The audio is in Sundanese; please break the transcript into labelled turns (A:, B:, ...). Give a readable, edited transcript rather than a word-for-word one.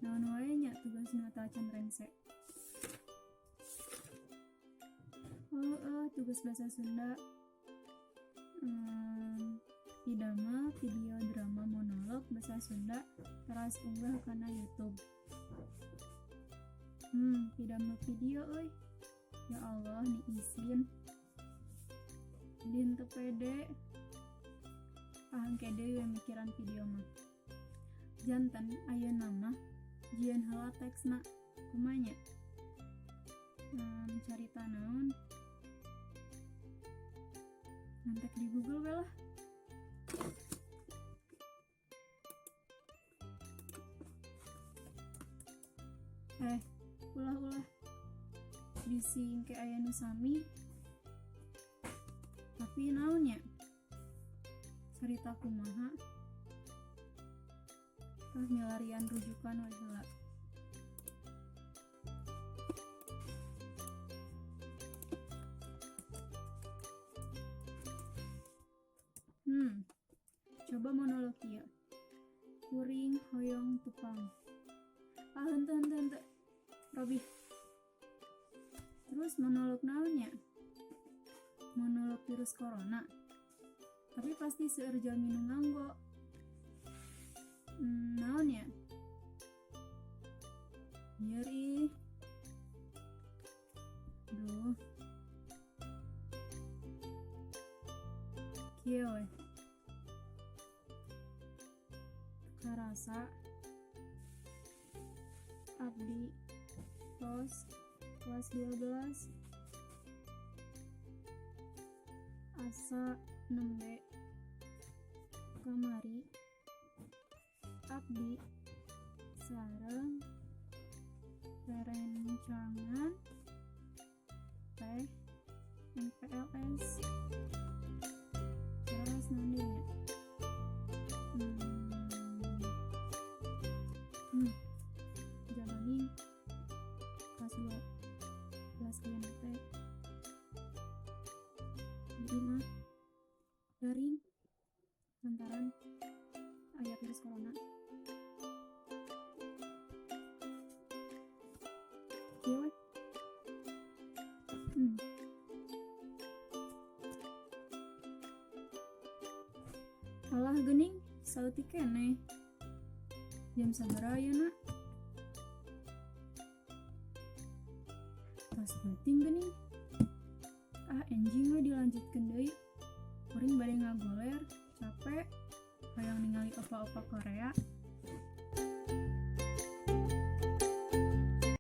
A: Naon wae nya tugas nu tacan rengse? Oh, tugas bahasa Sunda. Pidamel video drama monolog bahasa Sunda, teras unggah kana YouTube. Pidamel video euy. Ya Allah, ni isin. Din teu pede. Ah, engke deui we mikiran video mah. Janten ayeuna mah jieun heula teksna. Kumaha nya? Carita naon? Nyontek di Google we lah. Eh, ulah-ulah. Bisi engke aya nu sami. Tapi naon nya? Carita kumaha? Ah, milarian rujukan we heula. Coba monolog ieu. Kuring hoyong tepang. Ah, henteu, henteu, henteu. Robih. Terus monolog naon nya? Monolog virus corona. Tapi pasti seueur jalmi nu nganggo. Naon nya? Lieur ih. Duh. Kieu we. Karasa abdi tos kelas 12, asa nembe kamari abdi sareng rerencangan teh MPLS. Terus naon deui nya? Jalani kelas 12 ayeuna teh di imah daring lantaran aya virus corona. Kieu we. Alah geuning, saeutik keneh. Jam sabaraha ayeuna? Tos peuting geuning. Ah, enjing we dilanjutkeun deui. Kuring bade ngagoler, capek, hayang ningali opa-opa Korea.